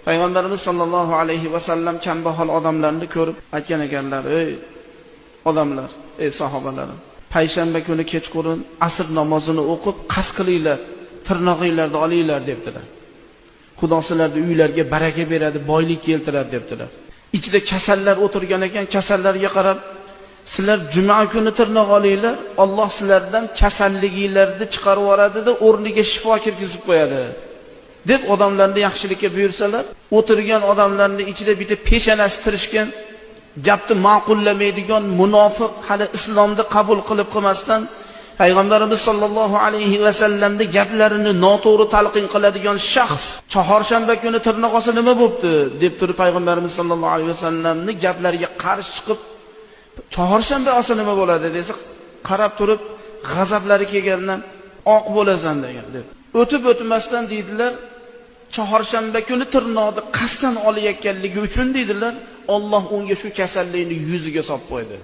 Payg'ambarimiz sollallohu alayhi va sallam kambag'al odamlarni ko'rib aytgan ekanlar: "Ey odamlar, ey sahobalarim, payshanba kuni kechqurun asr namozini o'qib qasd qilinglar, tirnog'inglarni olinglar" debdilar. Xudo sizlarni uylarga baraka beradi, boylik keltiradi debdilar. Ichida kasallar o'tirgan ekan, kasallarga qarab, sizlar juma kuni tirnoq olinglar, Alloh sizlardan kasalliginglarni chiqarib yuboradi-da, o'rniga shifo kirgizib qo'yadi deb odamlarni yaxshilikka buyursalar, o'tirgan odamlarning ichida bitta peshanasi tirishgan, gapni ma'qullamaydigan munofiq hali islomni qabul qilib qilmasdan Payg'ambarimiz sollallohu alayhi va sallamning gaplarini noto'g'ri talqin qiladigan shaxs chorshanba kuni tirnoq olsa nima bo'pti deb turib Payg'ambarimiz sollallohu alayhi va sallamning gaplariga qarshi chiqib chorshanba olsa nima bo'ladi desa, qarab turib g'azablari kelgandan oq bo'lasan degan deb. O'tib o'tmasdan deydilar, chorshanba kuni tirnoqni qasddan olayotganligi uchun deydilar, Alloh unga shu kasallikni yuziga solib qo'ydi.